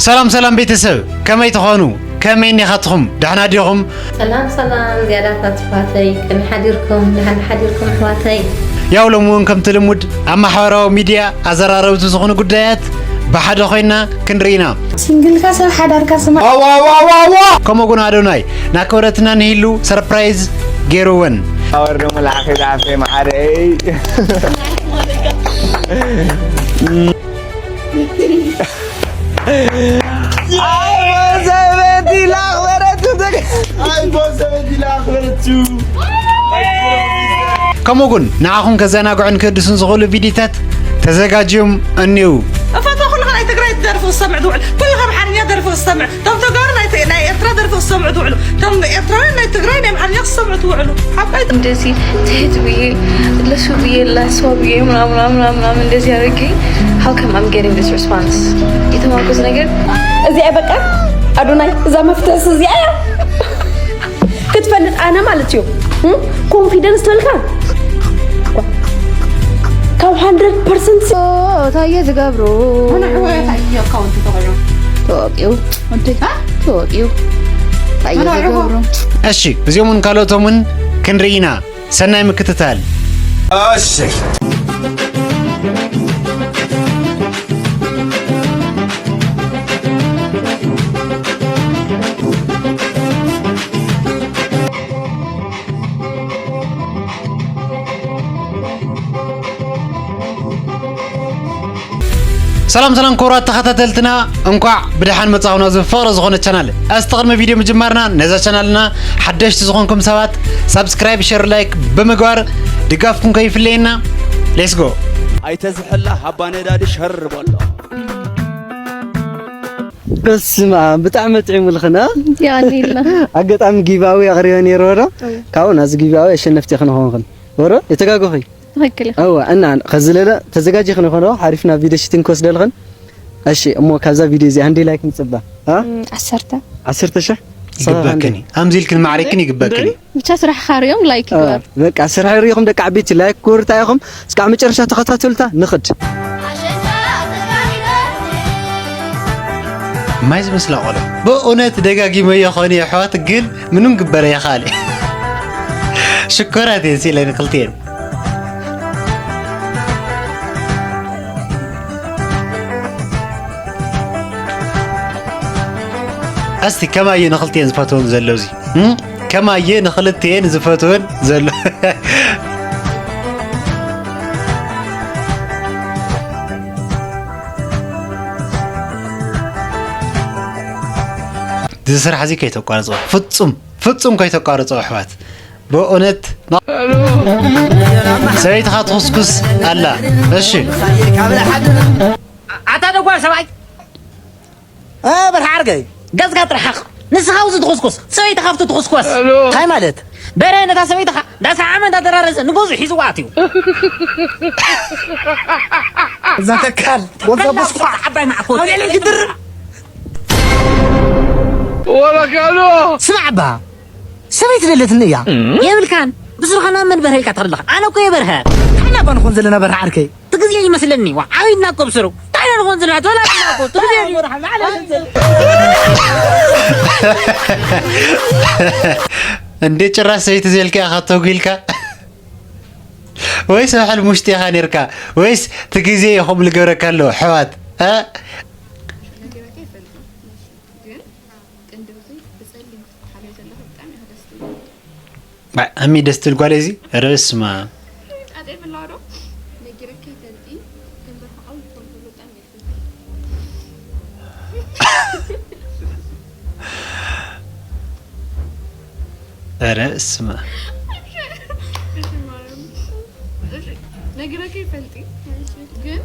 ሰላም ሰላም ቤተሰብ፣ ከመይ ትኾኑ? ከመይ እኒኻትኹም? ደሕና ዲኹም? ሰላም ሰላም ዝያዳታት ኣሕዋተይ፣ ከመይ ሓዲርኩም? ደሓን ሓዲርኩም ኣሕዋተይ? ያው ሎሚ እውን ከምቲ ልሙድ ኣብ ማሕበራዊ ሚድያ ኣዘራረብቲ ዝኾኑ ጉዳያት ብሓደ ኮይና ክንርኢ ኢና። ሲንግልካ ሰብ ሓዳርካ ስማዕ። ከምኡ እውን ኣዶናይ ናክብረትና ንሂሉ ሰርፕራይዝ ገይሩወን። ኣወርዶ መልኣኺ ዝዓፈየ መዓረይ። ኣይ ሰበይቲ ላኽበረቱ። ከምኡ እውን ንዓኹም ከዘናግዑን ክህድሱን ዝኽእሉ ቪዲዮታት ተዘጋጅዮም እኒው። እፈቶ ኩልኻ ናይ ትግራይ ደርፊ ክሰምዕ ትውዕል። ኩልኻ ኣምሓርኛ ደርፊ ክሰምዕ። እቶም ተጋሩ ናይ ት- ናይ ኤርትራ ደርፊ ክሰምዑ ትውዕሉ። እቶም ኤርትራውያን ናይ ትግራይ ናይ ኣምሓርኛ ክሰምዑ ትውዕሉ። ሓባይ እንደዚህ ትህት ብዬ ለሱ ብዬ ለሷ ብዬ ምናምን ምናምን ምናምን እንደዚህ አድርጌ how come I'm getting this response? የተማርኩት ነገር እዚኣ በቃ ኣዶናይ እዛ መፍተስ እዚኣ እያ ክትፈልጥ ኣነ ማለት እዩ። ኮንፊደንስ ተልካ ካብ ሃንድረድ ፐርሰንት ታየ ዝገብሩ ተወቂው ተወቂው ታየ ዝገብሩ። እሺ፣ እዚኦምን ካልኦቶምን ክንርኢ ኢና። ሰናይ ምክትታል። እሺ። ሰላም ሰላም ክቡራት ተኸታተልትና፣ እንኳዕ ብደሓን መጻኹም ናብዚ ፍቕሪ ዝኾነ ቻናል። እስቲ ቅድሚ ቪድዮ ምጅማርና ነዛ ቻናልና ሓደሽቲ ዝኾንኩም ሰባት ሳብስክራይብ፣ ሸር፣ ላይክ ብምግባር ድጋፍኩም ከይፍለየና። ሌትስ ጎ። ኣይተዝሕላ ሃባ ነዳዲ ሸር በሎ። በስመ ኣብ ብጣዕሚ ጥዒሙልኽና። ያኔላ ኣጋጣሚ ጊቫዊ ኣቕሪበ ነይረ ወሮ ካብኡ ናዚ ጊቫዊ ኣሸነፍቲ ክንኾንኽን ወሮ የተጋገኺ ትክክል ኢኻ። እወ እና ከዚ ለለ ተዘጋጂ ክንኾን ሓሪፍና ቪዲዮ ሽቲንግ ክወስደልኽን። እሺ እሞ ካብዛ ቪዲዮ እዚ ሃንዲ ላይክ ንጽባ አ ዓሰርተ ዓሰርተ ሺሕ ይግበክኒ። ኣምዚ ኢልክን ማዕሪክን ይግበክኒ። ብቻ ስራሕኻ ሪኦም ላይክ ይግበር። በቃ ስራሕ ሪኢኹም ደቂ ዓበይቲ ላይክ ክብርታ ኢኹም። እስካብ መጨረሻ ተኸታተሉታ ንኽድ። ማይ ዝመስላ ቆሎ ብእውነት ደጋጊመዮ ኾን የሕዋት ግን ምንም ግበረ የኻል ሽኮራት እየን ሲለ ንክልትየን እስቲ ከማየ ንክልትየን ዝፈትወን ዘሎ እዚ ከማየ ንክልትየን ዝፈትወን ዘሎ እዚ ስራሕ እዚ ከይተቋርፅዎ ፍፁም ፍፁም ከይተቋርፅዎ ኣሕዋት ብእውነት ሰበይትኻ ትኹስኩስ ኣላ እሺ ኣታ ደጓል ሰብኣይ በርሓ ዓርከይ ገጽካ ጥርሓቕ ንስኻ ውዚ ትኹስኩስ ሰበይትኻ ኣብቲ ትኹስኮስ እንታይ ማለት በረ ነታ ሰበይትኻ ዳስዓ ዓመት ኣደራረሰ ንጎዙ ሒዝዋ ኣትዩ እዛ ተካል ወዛ በስኳ ዓባይ ማዕኮ ግድር ወላ ካሎ ስማዕ ኣባ ሰበይቲ ደለትኒ እያ የብልካን ብስርኻ ናብ መን በርሀ ኢልካ ትኸድለኻ ኣነ እኮ የበርሀ ሓና እባ ንኾን ዘለና በርሀ ዓርከይ ትግዜ ይመስለኒ ዋ ዓቢድና እኮ ብስሩ እንታይ ኢና ንኾን ዘለና ተወላድና እኮ ትግዜ እንዴ ጭራሽ ሰይቲ ዘልካ ኢኻ ተጉ ኢልካ ወይስ ኣብ ሕልሚ ውሽጢ ኢኻ ነርካ ወይስ እቲ ግዜ ኢኹም ልገብረካ ኣለዎ ኣሕዋት እ ነጊረካ ይፈልጥ ግን ቅንድብኺ ብፀሊም ክትበሓሎ ዘለኺ ብጣዕሚ ኢኺ ደስ ትብሊ ኣሚ ደስ ትብል ጓል እዚ ርእስማ ጣጤ ብላዶ ነጊረካ ይፈልጢ ግን በርካ ዓው ይኮን ብሎ ብጣዕሚ ይፈልጢ ኧረ እስማ ነጊረካ ይፈልጢ ግን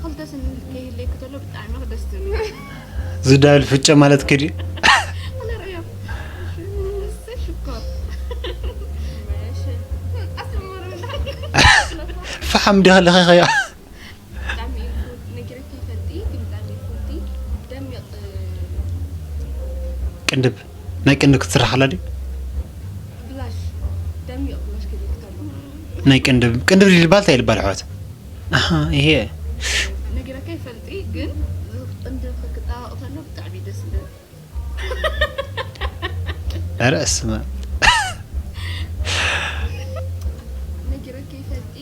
ክልተ ስኒ ከይህለይ ክተሎ ብጣዕሚ ክደስ ትብል ዝዳብል ፍጨ ማለት ክዲ ኣነ ርእዮ ሽኮር ፈሓም ዲኻ ለኺኸዮ ብጣዕሚ ነጊረካ ይፈልጢ ግን ብጣዕሚ ይፈልጢ ደሚቕ ቅንድብ ናይ ቅንድብ ክትስራሕ ኣላ ድዩ ብላሽ ደሚቕ ብላሽ ክብል ከሎ ናይ ቅንድብ ቅንድብ ዝበሃል እንታይ ይልባል ኣሕዋት ኣሃ ይሄ ናይ ነጊረካ ይፈልጢ፣ ግን ዝቕንድብ ክጣበቕ ከሎ ብጣዕሚ ደስ ይብል። ኧረ እስማ ነጊረካ ይፈልጢ፣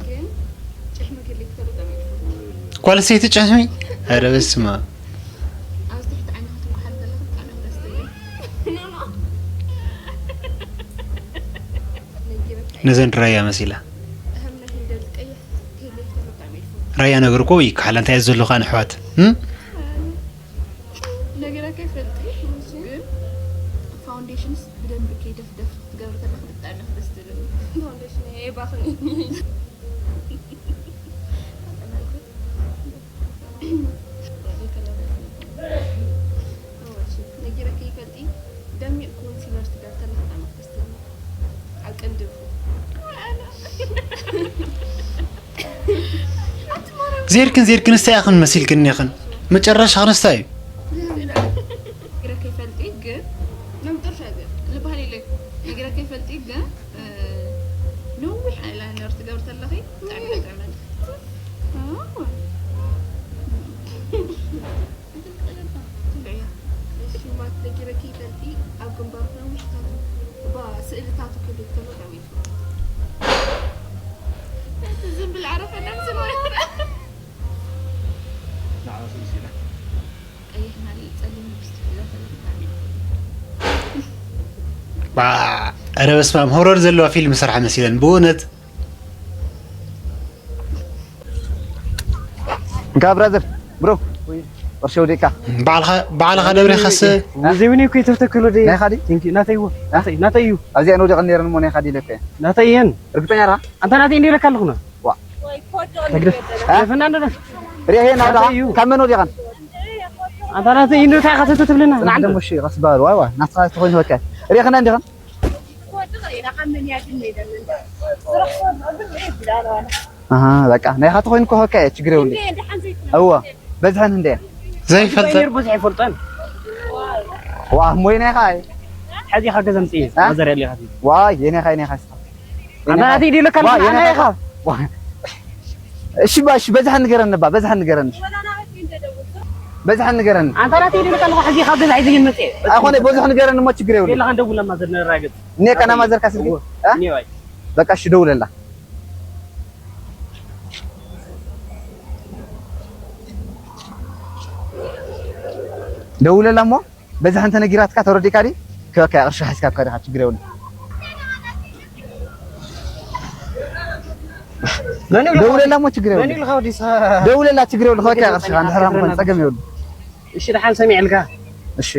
ግን ጭሕሚ ክልክ ተሎ ጠሚጥኩ። ጓል ሰይቲ ጨህሚ። ኧረ በስማ ኣብዚ ትሕቲ ዓይኒ ክትምሓል ከለኹ ብጣዕሚ ደስ ትብል። ነጊረካ ነዘን ራያ መሲላ። እህም ናይ ሂደት ቀይሕ ክልክ ተሎ ጠሚጥኩ። ራያ ነገር እኮ ይከሓል። እንታይ እየ ዘለኹ ኣነ ኣሕዋት? እም? ነጊረካ ይፈልጢ፣ ግን ፋውንዴሽንስ ብደንብ ከይደፍደፍ ክትገብሪ ከለኺ ብጣዕሚ ኢኺ ደስ ትብልኒ። ፋውንዴሽን እየ ባኽኒ። ነጊረካ ይፈልጢ፣ ደሚቕ ኮንሲለር ትገብሪ ከለኺ ብጣዕሚ ኢኺ ደስ ትብልኒ። ኣብ ቅንድብ። ዜርክን ዜርክን እስታይ ኣኽን መሲልክን ኔኽን መጨረሻ ክንስታይ እዩ። ነጊረካ ይፈልጢ ግን መምጠርሻ ግን ልባህል ኢለ ነጊረካ ይፈልጢ ግን እ፣ ነዊሕ ኣይላይነር ትገብር ተለኺ ብጣዕሚ ይጥዕመኒ። ትብዕያ። እሺ፣ ማት ነጊረኪ ይፈልጢ ኣብ ግንባርኩ ነዊሕ ታቱ፣ ባ፣ ስእሊ ታቱ ክብል ከሎ ጠሚቱ። እቲ ዝም ብል ዓረፈ ነብሲ ማለት። ቀይሕና ጸሊም ሊፕስቲክ ገበረ ብጣዕሚ። ባ፣ ኧረ በስመ ኣብ፣ ሆረር ዘለዋ ፊልም ስራሕ መሲለን ብእውነት። እንካ ብራዘር ብሮ፣ ቅርሺ ወዲእካ። ባዕልኻ ባዕልኻ ደብሪኻስ። ዘይብኒ እኮ የተፍተከሎ ደ ናይኻ ድዩ? ናተይ እዎ ናተይ ናተይ እዩ። ኣብዚኣ ንወዲቐ ነይረን እሞ ናይኻ ድዩ ኢለካ እየ። ናተይ እየን። ርግጸኛ ኢኻ? ኣንታ ናተይ እንዲ ኢለካ ኣለኹና። ዋ። ተግደፍ ደፍና እንደ ደፍ ሪኤ ናውዳ ናተይ እዩ። ካብ መን ወዲቐን? ኣንታ ናተይ እዩ እንታይ ኢኻ ትብለና? ጽናሕ ደሞ እሺ፣ ቀስ በል። ዋይ ዋይ፣ ናትኻ ተኾይኑ ወካይ። ሪእኽና እንዲኽን? ኣሃ፣ በቃ ናይኻ ተኾይኑ እኮ ወካይ ችግር የብሉ። እዎ፣ በዝሐን እንደ ዘይፈልጠ ነይሩ ብዙሕ ኣይፈልጠን። ዋ፣ እሞ ናይኻ ኣይ። ሕዚ ኢኻ ገዛ ምጽእ አ? ማዘር ያለ ኢኻ። ዋይ፣ የኔኻ፣ የኔኻ እስኻ። ኣንታ ናተይ ድዩ ለካ ዋይ፣ ኣነ የኔኻ። ኢኻ። ዋይ። እሺ፣ ባ፣ እሺ፣ በዝሐን ንገረኒ፣ ባ፣ በዝሐን ንገረኒ። በዝሐን ንገረኒ። ኣንታ ናተይ ድዩ ለካ ኣለኹ። ሕዚ ኢኻ ገዛ ሒዘ ግን መጽእ። ኣይኾነ፣ በዝሕ ንገረኒ እሞ ችግር የብሉ። የለኻ እንደውላ ማዘር ነራግጽ። እኔ ቀና ማዘርካ ስልኪ? እዎ። እ? እኔ ዋይ። በቃ እሺ፣ ደውለላ። ደውለላ እሞ በዛ እንተ ነጊራትካ ተረዲካ ዲ? ከካ ቅርሺ ሓስካ ብካ ዲኻ ችግር የብሉ። መን ይብልኻ? ደውለላ እሞ ችግር መን የብሉ። ይብልኻ ወዲሳ? ደውለላ ችግር የብሉ። ከካ ቅርሺ እንድሕር ምኾነ ጸገም የብሉ። እሺ ደሓን ሰሚዕልካ። እሺ።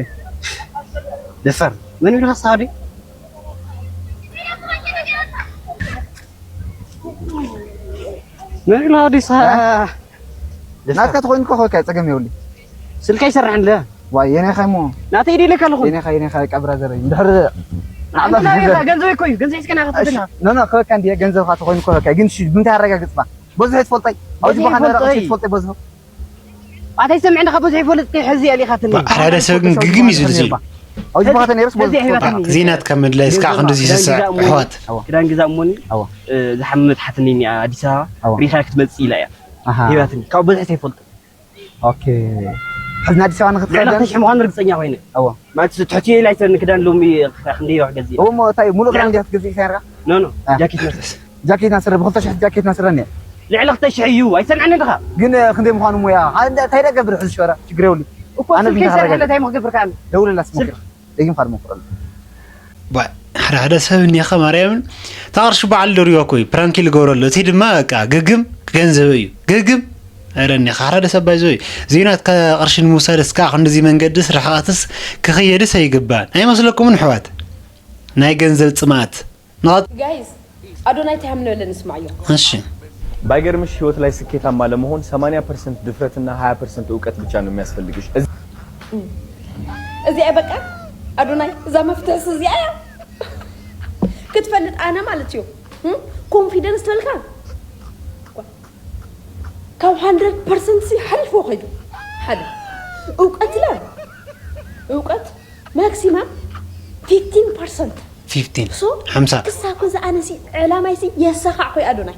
ደፈር። መን ይብልኻ ሳዲ? መን ይብልኻ ወዲሳ? ናትካ ተኾይኑ እኮ ከካ ጸገም የብሉ። ስልካ ይሰርሕን ለ ዋይ የኔኻ እሞ ናተይ ዲልካ ኣለኹ። የኔኻ የኔኻ ቀብራ ዘረይ እንድሕር ኣንተ ናበይ ኢኻ? ገንዘብ እኮ እዩ። ገንዘብ ሒዝካ ናኻ ትብል። ኖ ኖ ከካ እንዲየ ገንዘብካ ተኾይኑ እኮ ከካ ግን እሺ ብምንታይ ኣረጋግጽባ? በዝሒ ትፈልጠይ ኣብዚ በዝሒ በኻ ነረ ይፈልጠይ። ትፈልጠይ በዝሒ ኣታይ ሰምዕና ካብ በዝሒ ይፈልጥ ከይ ሕዚ ኣሊኻትኒ። ሓደ ሰብ ግን ግግም እዩ ዝብል። ኣብዚ በኻ ተነርስ ሕዚ በዝሒ ኣይበቃ። ትፈልጠይ። ዜናት ካብ ምድላይ እስካ ክንዲ ዝስስዕ ኣሕዋት። ኣዋ። ክዳን ገዛ እሞኒ ኣዋ። ዝሓመመት ሓትኒ እኒኣ ኣዲስ ኣበባ ኣዋ። ሪኻ ክትመጽእ ኢላ እያ። ኣሃ። ሂባትኒ ካብ በዝሒ ኣይፈልጥ። ኦኬ። ሕዝና ኣዲስ ኣበባ ልዕሊ ንክትከደን ክልተ ሽሕ ምዃኑ ርግጸኛ ኮይነ። ኣዋ። ማለት ትሕቲ ኢላ ኣይሰኒ ክዳን ሎሚ ክንደይ ይዋ ክገዝእ። እሞ እንታይ ሙሉእ ክዳን እንዲያ ክትገዝእ ይሰርካ? ኖ ኖ አ። ጃኬት መስል። ጃኬት ናስረ ብክልተ ሽሕ ጃኬት ናስረኒ። ልዕሊ ክልተ ሽሕ እዩ ኣይሰምዐኒ ድኻ? ግን ክንደይ ምዃኑ እሞ ያ እንታይ ደገብር ሕዚ ሸራ ችግር የብሉ። እኮ ኣነ ስልከይ ቢና ሰርሐለ ሓረጋግጽ። እንታይ መክገብርካ ኣነ? ደውለላ ስሞክር። ደጊም ካድ ሞክረሉ። ባ፣ ሓደ ሓደ ሰብ እኒኻ ማርያምን፣ እታ ቅርሺ በዓል ደርዮ እኮ እዩ ፕራንክ ኢሉ ገብረሉ። እቲ ድማ በቃ ግግም ገንዘብ እዩ። ግግም። ኧረ እኒኻ ሓደ ሰብ ባይዞ እዩ። ዘይናትካ ቅርሺ ንምውሳድ እስካ ክንድዚ መንገድስ ርሕቐትስ ክኽየድስ ኣይግባን። ኣይመስለኩምን ኣሕዋት? ናይ ገንዘብ ጽማት። ንቐ- ጋይስ ኣዶናይ እንታይ ሃምነ በለ ንስማዕዮ። እሺ። ባይገርምሽ ህይወት ላይ ስኬታማ ለመሆን ሰማንያ ፐርሰንት ድፍረትና ሃያ ፐርሰንት እውቀት ብቻ ነው የሚያስፈልግሽ። እዚ- እዚኣ በቃ ኣዶናይ እዛ መፍትሕስ እዚኣ እያ ክትፈልጥ ኣነ ማለት እዩ። እም? ኮንፊደንስ ትበልካ ካብ ሃንድረድ ፐርሰንት ሲ ሓሊፎ ከይዱ ሓደ እውቀት ኢለ እውቀት ማክሲማም ፊፍቲን ፐርሰንት ፊፍቲን ሶ ሓምሳ ክሳብ ከዚ ኣነሲ ዕላማይሲ የሳኻዕ ኮይ ኣዶናይ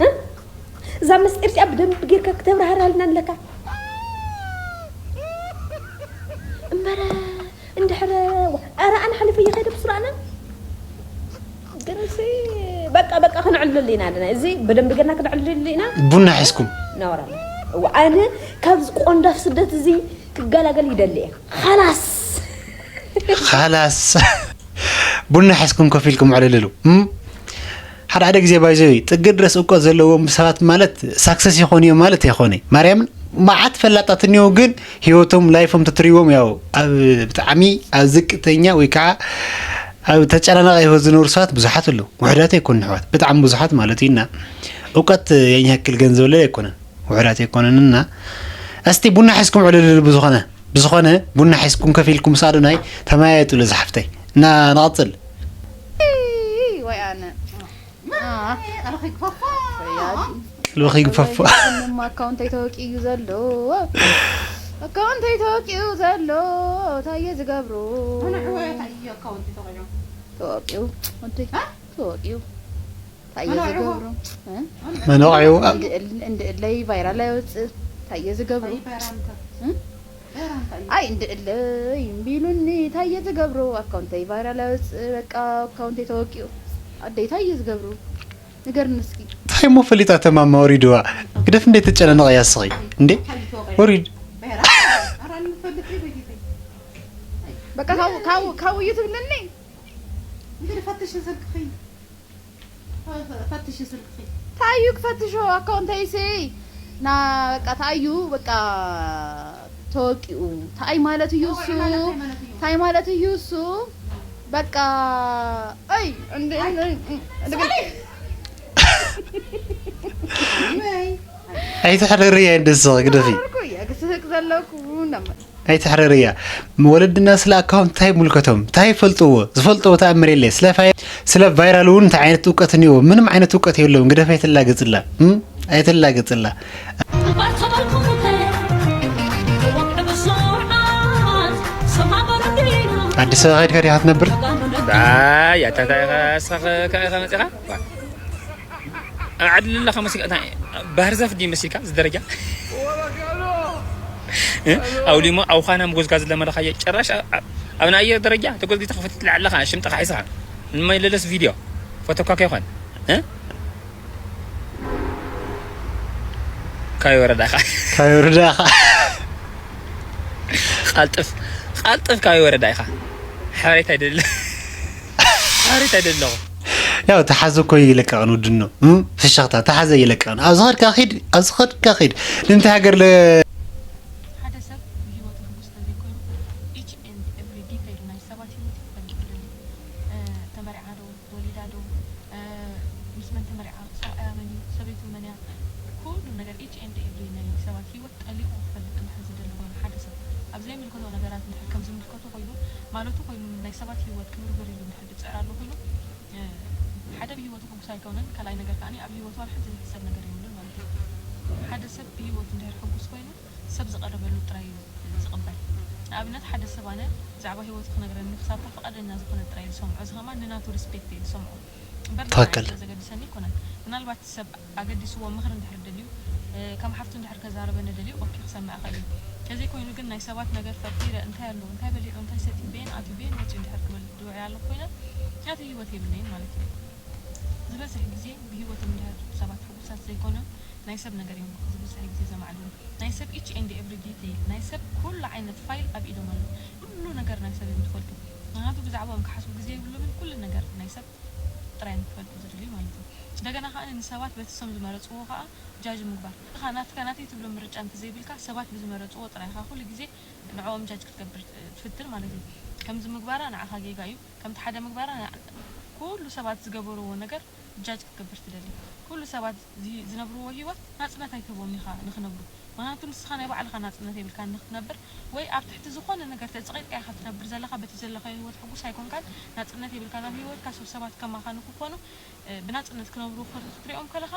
እ? እዛ ምስጢር እዚኣ ብደንብ ጌርካ ክተብራህርሃልና ኣለካ። እምበር እንድሕር፣ ዋ፣ ኧረ ኣነ ሓሊፈ ይኸይደ ብስራዕና። ግንሲ በቃ በቃ ክንዕልል ኢና ኣለና። እዚ ብደንብ ጌርና ክንዕልል ኢና። ቡና ሒዝኩም። ናወራና። እዋ፣ ኣነ ካብዚ ቆንዳፍ ስደት እዚ ክገላገል ይደሊ እየ። ኻላስ። ኻላስ። ቡና ሒዝኩም ኮፍ ኢልኩም ዕልልሉ። እም? ሓደ ሓደ ግዜ ባይዘዊ ጥግ ድረስ እውቀት ዘለዎም ሰባት ማለት ሳክሰስ ይኾኑ እዮም ማለት ኣይኮነ። ማርያምን መዓት ፈላጣት እኒው ግን ህይወቶም ላይፎም ተትሪዎም ያው ኣብ ብጣዕሚ ኣብ ዝቅተኛ ወይ ከዓ ኣብ ተጨናናቂ ህይወት ዝነብሩ ሰባት ብዙሓት ኣለዉ። ውሕዳት ኣይኮኑ ኣሕዋት፣ ብጣዕሚ ብዙሓት ማለት እዩ። እና እውቀት የን ያክል ገንዘብ ለለ ኣይኮነን፣ ውሕዳት ኣይኮነን። እና እስቲ ቡና ሒዝኩም ዕልልሉ። ብዝኾነ ብዝኾነ ቡና ሒዝኩም ከፍ ኢልኩም ምስ ኣዶናይ ተመያየጡሉ ዝሓፍተይ። እና ንቐጽል። ወይ ኣነ ረኺ ክፈፎ ወያዲ ልብኺ ግፈፎ። እማ ኣካውንተይ ተወቂኡ ዘሎ ኣካውንተይ ተወቂኡ ዘሎ እንታይ እየ ዝገብሩ? ኣነ ሕወየት ኣየ ኣካውንቲ ተቆዮ ተወቂኡ ወደይ ተወቂኡ እንታይ እየ ዝገብሩ? እ? መነቕዒው እንድእለይ ቫይራል ኣይወፅእ እንታይ እየ ዝገብሩ? ይበራንተ እ? በራንተ እዩ ኣይ እንድእለይ እምቢሉኒ እንታይ እየ ዝገብሩ? ኣካውንተይ ቫይራል ኣይወፅእ በቃ ኣካውንተይ ተወቂኡ ኣደይ እንታይ እየ ዝገብሩ? ንገርኒ እስኪ እንታይ እሞ ፈሊጣ ተማማ ወሪድዋ። ግደፍ እንዴት ትጨናነቕ እያ እስኺ እንዴ? ወሪድ በራ ኣራን ፈልጥ እዩ በይተይ በቃ ካብኡ- ካብኡ- ካብኡ እዩ ትብለኒ እንግዲህ ፈትሽ ስልክኺ ፈትሽ ስልክኺ ታዩ ክፈትሾ ኣካውንተይሲ ና በቃ ታዩ በቃ ተወቂኡ ታይ ማለት እዩ እሱ ታይ ማለት እዩ እሱ በቃ ኣይ እንደ ኣይትሕረርያ እንደ እስኺ ግደፊ። ክስህቅ ዘለኩ ኣይትሕረርያ። ወለድና ስለ ኣካውንት እንታይ ይምልከቶም? እንታይ ይፈልጥዎ? ዝፈልጥዎ ተኣምር የለ። ስለ ፋይ ስለ ቫይራል እውን እንታይ ዓይነት እውቀት እኒዎ? ምንም ዓይነት እውቀት የለውም። ግደፍ ኣይትላገጽላ። እም? ኣይትላገጽላ። ኣዲስ ኣበባ ከይድካ ዲኻ ትነብር? ያታታኻ መፅኻ ዓድሊ ኣለኻ መሲልካ ባህር ዛፍ ድዩ መሲልካ እዚ ደረጃ ኣውሊሞ ኣውኻና ምጎዝጋዝ ለመለኻየ ጭራሽ ኣብ ናይ ኣየር ደረጃ ተጎዝጊዝካ ክፈትት ለዓለኻ ሽምጥኻ ሒዝኻ ንመለለስ ቪድዮ ፎቶኳ ከይኾን ካበይ ወረዳ ኢኻ ካበይ ወረዳ ኢኻ ቃልጥፍ ቃልጥፍ ካበይ ወረዳ ኢኻ ሓበሬታ ይደሊ ሓበሬታ ይደለኹ ያው ተሓዘ እኮ ይለቀቕን ውድኖ ፍሸኽታ ተሓዘ ይለቀቕን ኣብ ዝኸድካ ኺድ ኣብ ዝኸድካ ኺድ ንምንታይ ሃገር ለ ሓደ ሰብ ብህይወቱ ሕጉስ ተዘይኮይኑ each and every detail ናይ ሰባት ህይወት እዩ ክፈልጥ ዝደሊ። ተመርዓ ዶ ወሊዳ ዶ ምስ መን ተመርዓ ሰብኣያ መን እዩ ሰበይቱ መን እያ ኩሉ ነገር each and every ናይ ሰባት ህይወት ጠሊቑ ክፈልጥ እንድሕር ዝደሊ ኮይኑ ሓደ ሰብ ኣብ ዘይምልከቶ ነገራት እንድሕር ከም ዝምልከቶ ኮይኑ ማለቱ ኮይኑ ናይ ሰባት ህይወት ክብርብር ኢሉ እንድሕር ዝፅዕር ኣሎ ኮይኑ ሓደ ብህይወቱ ሕጉስ ኣይኮነን ካልኣይ ነገር ከዓ ኣብ ህይወቱ ዋላ ሓንቲ ዝሕሰብ ነገር የብሉን ማለት እዩ ሓደ ሰብ ብህይወቱ እንድሕር ሕጉስ ኮይኑ ሰብ ዝቐረበሉ ጥራይ እዩ ዝቕበል ንኣብነት ሓደ ሰብ ኣነ ብዛዕባ ህይወቱ ክነግረኒ ክሳብ ፍቓደኛ ዝኾነ ጥራይ ዝሰምዖ እዚ ከማን ንናቱ ሪስፔክት እየ ዝሰምዖ እምበር ንዓይ ትኽክል። ስለ ዘገድሰኒ ኣይኮነን ምናልባት ሰብ ኣገዲስዎ ምኽሪ እንድሕር ደልዩ ከም ሓፍቱ እንድሕር ከዛረበኒ ደልዩ ኦኬ ክሰምዕ እኽእል እዩ ተዘይኮይኑ ግን ናይ ሰባት ነገር ፈርፊረ እንታይ ኣለዎ እንታይ በሊዑ እንታይ ሰትዩ በየን ኣትዩ በየን መፅዩ እንድሕር ክብል ዝውዕል ኣለኹ ኮይነ ናተይ ህይወት የብለይን ማለት እዩ ዝበዝሕ ግዜ ብህይወቶም እንድሕር ሰባት ሕጉሳት ዘይኮኖም ናይ ሰብ ነገር እዮም ዝበዝሕ ግዜ ዘማዕልሉ ናይ ሰብ each and every detail ናይ ሰብ ኩሉ ዓይነት ፋይል ኣብ ኢዶም ኣሎ ኩሉ ነገር ናይ ሰብ እዮም ዝፈልጡ ምክንያቱ ብዛዕባኦም ክሓስቡ ግዜ የብሎምን ኩሉ ነገር ናይ ሰብ ጥራይ እዮም ክፈልጡ ዝደልዩ ማለት እዩ እንደገና ከዓ ንሰባት በቲ ሰም ዝመረፅዎ ከዓ ጃጅ ምግባር ኢኻ ናትካ ናተይ ትብሎ ምርጫ እንተዘይብልካ ሰባት ብዝመረፅዎ ጥራይ ኢኻ ኩሉ ግዜ ንዕኦም ጃጅ ክትገብር ትፍትን ማለት እዩ ከምዚ ምግባራ ንዓኻ ጌጋ እዩ ከምቲ ሓደ ምግባራ ኩሉ ሰባት ዝገበርዎ ነገር ጃጅ ክትገብር ትደሊ ኩሉ ሰባት ዝነብርዎ ህይወት ናፅነት ኣይትህቦም ኢኻ ንክነብሩ ምክንያቱ ንስኻ ናይ ባዕልኻ ናፅነት የብልካ ንክትነብር ወይ ኣብ ትሕቲ ዝኾነ ነገር ተፅቒጥካ ኢኻ ትነብር ዘለኻ በቲ ዘለኻዮ ህይወት ሕጉስ ኣይኮንካን ናፅነት የብልካ ናብ ህይወትካ ሰብ ሰባት ከማኻ ንክኾኑ ብናፅነት ክነብሩ ክትሪኦም ከለኻ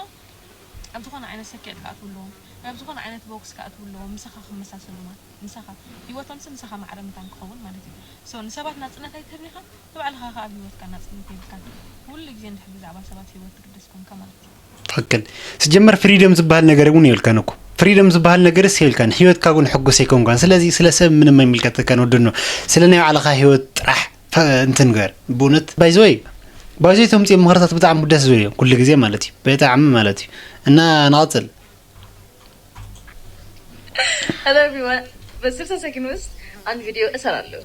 ኣብ ዝኾነ ዓይነት ሰኪዕት ክኣትዉ ኣለዎም ወይ ኣብ ዝኾነ ዓይነት ቦክስ ክኣትዉ ኣለዎም ምሳኻ ክመሳሰሉ ማለት ምሳኻ ህይወቶምሲ ምሳኻ ማዕረ ምታን ክኸውን ማለት እዩ so ንሰባት ናፅነት ኣይትህብን ኢኻ ንባዕልኻ ከኣ ኣብ ህይወትካ ናፅነት የብልካን ኩሉ ግዜ እንድሕር ብዛዕባ ሰባት ህይወት ትግደስ ኮንካ ማለት እዩ ትኽክል። ስጀመር ፍሪደም ዝበሃል ነገር እውን የብልካን እኮ። ፍሪደም ዝበሃል ነገርስ የብልካን። ህይወትካ እውን ሕጉስ ኣይኮንኳን። ስለዚ ስለ ሰብ ምንም ኣይምልከተካን ወደኖ። ስለ ናይ ባዕልኻ ህይወት ጥራሕ ፈ-፣ እንትን ግበር። ብእውነት ባይዘወይ ባይዘወይ ተምፅኦ ምኽርታት ብጣዕሚ ደስ ዝብል እዮም። ኩሉ ግዜ ማለት እዩ። ብጣዕሚ ማለት እዩ። እና ንቐፅል። Hello everyone. በስልሳ ሰኪንድ ውስጥ አንድ ቪዲዮ እሰራለሁ።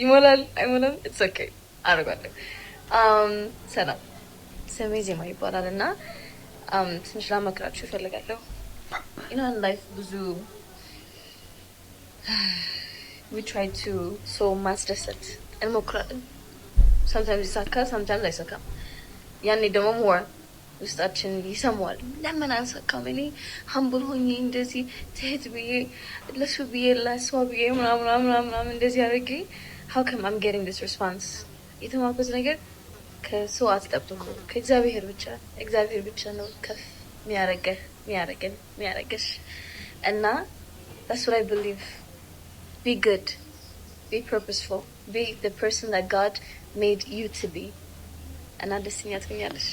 ይሞላል አይሞላም it's okay አደርጋለሁ። Um, ሰላም፣ ስሜ ዜማ ይባላል እና um, ትንሽ ላማክራችሁ እፈልጋለሁ። You know, in life ብዙ we try to ሰው ማስደሰት እንሞክራለን። Sometimes ይሳካል፣ sometimes አይሳካም። ያኔ ደግሞ more ውስጣችን ይሰማዋል። ለምን አልሳካም? እኔ humble ሆኜ እንደዚህ ትህት ብዬ ለሱ ብዬ ለሷ ብዬ ምናምን ምናምን ምናምን እንደዚህ አድርጌ how come I'm getting this response? የተማርኩት ነገር ከሰው አትጠብቁ፣ ከእግዚአብሔር ብቻ። እግዚአብሔር ብቻ ነው ከፍ የሚያረገህ የሚያረገን የሚያረገሽ እና that's what I believe. Be good, be purposeful, be the person that God made you to be. እና ደስተኛ ትሆኛለሽ።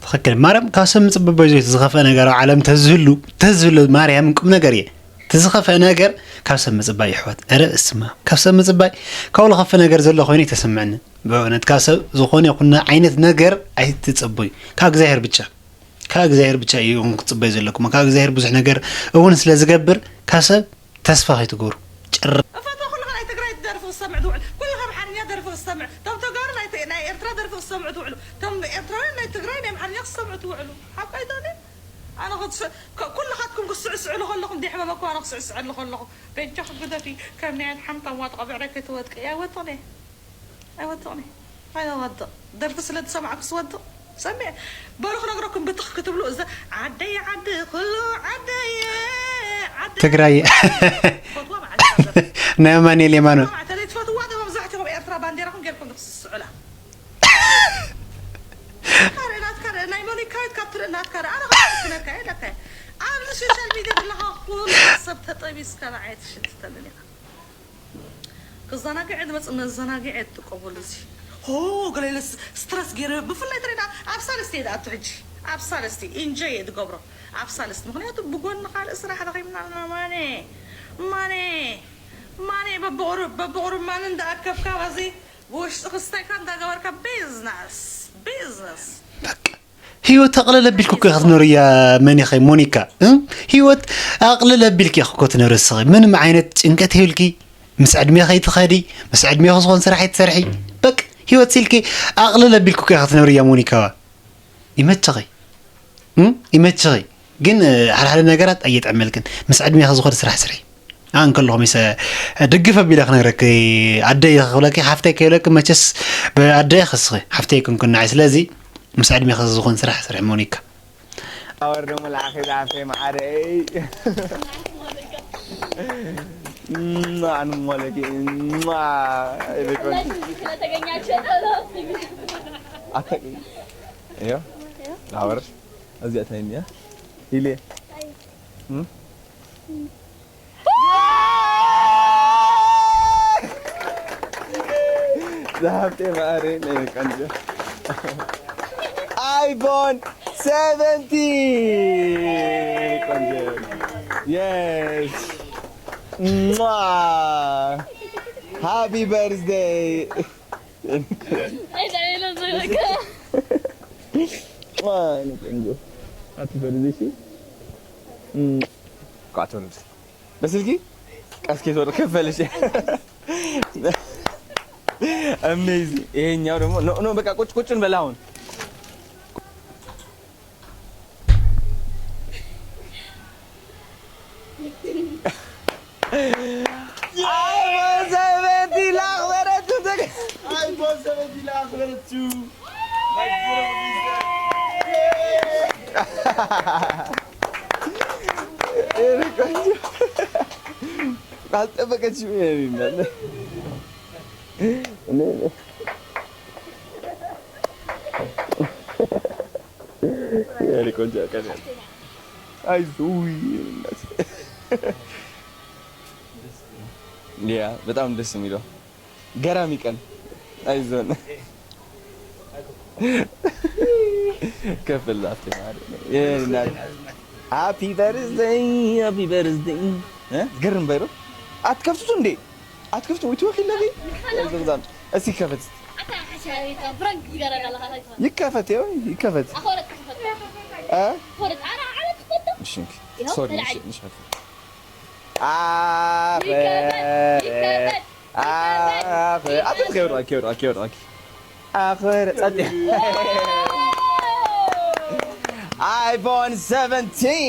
ትኽክል። ማርያም ካብ ሰብ ምፅበባይ ዘይት ዝኸፍአ ነገር ኣብ ዓለም ተዝህሉ ተዝህሉ ማርያምን ቁም ነገር እየ። እቲ ዝኸፍአ ነገር ካብ ሰብ ምፅባይ ይሕወት። ኧረ እስማ ካብ ሰብ ምፅባይ ካብኡ ዝኸፍእ ነገር ዘሎ ኮይኑ ይተሰምዐኒ። ብእውነት ካብ ሰብ ዝኾነ ይኹን ዓይነት ነገር ኣይትፅበዩ። ካብ እግዚኣብሔር ብቻ ካብ እግዚኣብሔር ብቻ እዩ ክትፅበዩ ዘለኩም። ካብ እግዚኣብሔር ብዙሕ ነገር እውን ስለ ዝገብር ካብ ሰብ ተስፋ ከይትገብሩ። ጭር እፈቶ ኩልኻ ናይ ትግራይ ደርፊ ክሰምዕ ትውዕል ኩልኻ ኣምሓርኛ ደርፊ ክሰምዕ ቶም ተጋሩ ናይ ተ- ናይ ኤርትራ ደርፊ ክሰምዑ ትውዕሉ ቶም ኤርትራውያን ናይ ትግራይ ናይ ኣምሓርኛ ክሰምዑ ትውዕሉ ሓቋይታኒ ኣነ ክትስ- ከ- ኩልኻትኩም ክስዕስዕሉ ከለኹም ደይሕመመኩም ኣነ ክስዕስዐሉ ከለኹ በጃኺ ግደፊ ከም ናይ ሓምታም ዋጥቐ ብዕራይ ከይትወድቂ ኣይወጥቕኒ ኣይወድቕኒ ኣይወድቕ ደርፊ ስለ ዝሰማዕኩ ስወድቕ ሰሚዐ በሉ ክነግረኩም ብትኽ ክትብሉ እዛ ዓደይ ዓዲ ኩሉ ዓደይ ዓዲ ትግራይ ፈትዋ መዓልቲ ደርፊ ናይ ኣማኑኤል የማኖ ተለይ ትፈትዋ ዶ መብዛሕትኹም ኤርትራ ባንዴራኹም ጌርኩም ትስስዑላ ካልእ ናትካ ርእ ናይ መሊካዊት ካብ ትርኢ ናትካ ርእ ኣነ ክነካ የለካ ኣብዚ ሶሻል ሚድያ ዘለኻ ኩሉ ሰብ ተጠቢስካ ንዓየ ትሽትተንን ኢኻ ክዘናግዐ ዝመፅእ መዘናግዒ ትጥቀመሉ እዚ ሆ ገለ ኢለ ስትረስ ገይረ ብፍላይ ተሪና ኣብ ሳልስቲ እየ ዝኣቱ ሕጂ ኣብ ሳልስቲ ኢንጆይ እየ ዝገብሮ ኣብ ሳልስቲ ምክንያቱ ብጎኒ ካልእ ስራሕ ረኺብና ኣለና ማነ ማነ ማነ በብቁሩብ በብቁሩብ ማን እንዳኣከብካ በዚ ብውሽጢ ክስታይካ እንዳገበርካ ቢዝነስ ቢዝነስ በቃ ህይወት ኣቕለል ኣቢልኪ እኮ ኢኻ ትነብርያ መኒኸ ሞኒካ እ? ህይወት ኣቕልል ኣቢልኪ ኢኺ እኮ ትነብሪ እስኺ ምንም ዓይነት ጭንቀት የብልኪ ምስ ዕድሜ ከይትኸዲ ምስ ዕድሜ ዝኾን ስራሕ ይትሰርሒ በቃ ህይወት ሲልኪ ኣቕልል ኣቢልኪ እኮ ኢኻ ትነብርያ ሞኒካዋ ይመችኺ እ? ይመችኺ ግን ሓደ ሓደ ነገራት ኣየጥዕመልክን ምስ ዕድሜ ከዝኾድ ስራሕ ስርሒ ኣን ከለኹም ይሰ ድግፍ ኣቢለ ክነግረኪ ኣደይ ክብለኪ ሓፍተይ ከይብለኪ መቸስ ኣደይ ክስኺ ሓፍተይ ክንኩን ንዓይ ስለዚ ምስ ዕድሜ ከዝኾን ስራሕ ስርሒ ሞኒካ ኣወር ደሞ ለዓኺ ዝዓፈ መዓረይ ኣንሞለኪ ኣተቂ እዮ ላወርሽ እዚኣ ታይ እያ ኢሌ ዝሃብቴ ማሪ ናይ ቀንጆ iPhone seventeen የኔ ቆንጆ yes Mwah! Happy birthday Mwah! የኔ ቆንጆ Happy birthday እሺ እም፣ ቋቶ ልብስ በስልኪ ቀስኬ ዞር ከፈልሽ amazing ይሄኛው ደግሞ no no በቃ ቁጭ ቁጭ እንበል አሁን iPhone seventeen ላኽበረቱ ተገ iPhone seventeen ላኽበረቱ አልጠበቀችም የሚባል የኔ ቆንጆ ቀን አይዞህ ውይ እናት ያ በጣም ደስ የሚለው ገራሚ ቀን አይዞን ከፍል ኣፍቲ ማለት ነው። የኔ እናት። Happy birthday, happy birthday. እ? ዝገርም ባይሮ። ኣትከፍቱት እንዴ? ኣትከፍቱ ወይ ትወኪል ለዚ? እስቲ ከፈት። ይከፈት፣ ይኸው ይከፈት። እ? እሺ፣ ኦኬ። ሶሪ፣ እሺ፣ እሺ፣ ከፈት። ኣኸ-፣ ይከፈት፣ ይከፈት፣ ኣኸ-፣ ይከፈት። ኣቶ ከይወድቃ፣ ከይወድቃ፣ ከይወድቃ። ኣኸረ ጸጥ። ኣይፎን ሰቨንቲን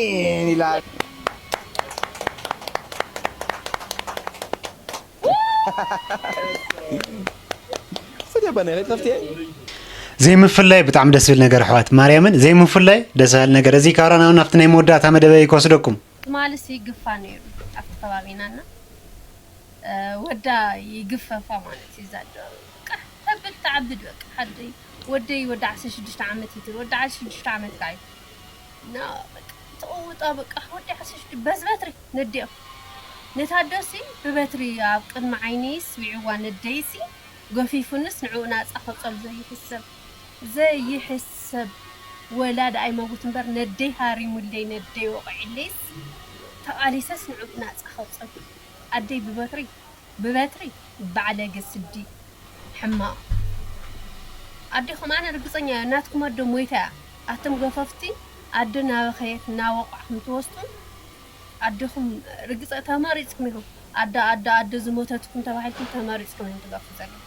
ይላል። ሰዲያ ባና ይኸፍት። ዘይምፍላይ ብጣዕሚ ደስ ዝብል ነገር ኣሕዋት፣ ማርያምን ዘይምፍላይ ደስ ዝብል ነገር። እዚ ካራና እውን ኣብቲ ናይ መወዳእታ መደበይ ክወስደኩም። ትማልስ ይግፋ ነይሩ ኣብቲ ከባቢና እና፣ እ፣ ወዳ ይግፈፋ ማለት እዩ። እዛ ዶ በቃ ተብል ትዓብድ በቃ። ሓደይ ወደይ ወዲ ዓሰርተ ሽዱሽተ ዓመት እዩ ትብል። ወዲ ዓሰርተ ሽዱሽተ ዓመት ከኣ እዩ። እና በቃ ተቐውጣ በቃ ወዲ ዓሰርተ ሽዱሽተ በዚ በትሪ ነዲኦም። ነታ ኣዶሲ ብበትሪ ኣብ ቅድሚ ዓይነይስ ስዊዕዋ ነደይሲ ገፊፉንስ ንዕኡ ናጻ ከውጸሉ ዘይሕሰብ፣ ዘይሕሰብ ወላዲ ኣይመውት እምበር ነደይ ሃሪሙለይ ነደይ ወቕዒለይስ ተቓሊሰስ ንዕኡ ናጻ ከውጸሉ። ኣደይ ብበትሪ፣ ብበትሪ ባዕለገ ስዲ ሕማቕ። ኣዴኹም ኣነ ርግጸኛ እየ፣ ናትኩም ኣደ ሞይታ እያ። ኣቱም ገፈፍቲ ኣደ ናበኸየት ናወቕዕኹም ትወስዱ። ኣደኹም ርግጸ ተመሪጽኩም ኢኹም። ኣደ፣ ኣደ፣ ኣደ ዝሞተትኩም ተባሂልኩም ተመሪጽኩም እዮም ትገፉ ዘለኹም።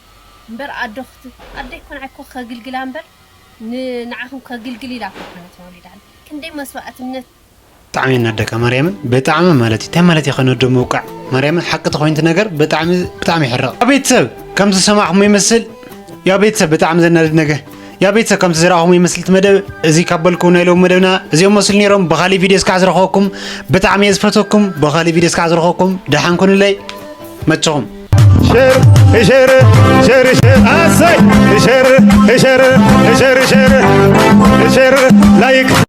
እምበር ኣደ ክት-፣ ኣደ እኮ ንዓይ እኮ ከግልግላ እምበር ን-፣ ንዓኹም ከግልግል ኢላ እኮ ኣይኮነትን ወሊዳኒ። ክንደይ መስዋእትነት። ብጣዕሚ የናደካ ማርያምን፣ ብጣዕሚ ማለት እዩ። እንታይ ማለት እዩ ከነዶ ምውቃዕ? ማርያምን ሓቂ ተኾይንቲ ነገር ብጣዕሚ፣ ብጣዕሚ ይሕረቕ። ያ ቤተሰብ ከም ዝሰማዕኹሞ ይመስል፣ ያ ቤተሰብ ብጣዕሚ ዘናድድ ነገር፣ ያ ቤተሰብ ከም ዝረኣኹሞ ይመስል እቲ መደብ። እዚ ካብ በልኩ ናይ ሎሚ መደብና እዚኦም መስሉ ነይሮም። ብኻሊእ ቪድዮ እስካዕ ዝረኸበኩም ብጣዕሚ እየ ዝፈትወኩም። ብኻሊእ ቪድዮ እስካዕ ዝረኸበኩም ደሓን ኩኑለይ። መቸኹም። ሸር፣ ሸር፣ ሸር፣ ሸር፣ ኣሰይ! ሸር፣ ሸር፣ ሸር፣ ሸር፣ ሸር፣ ላይክ።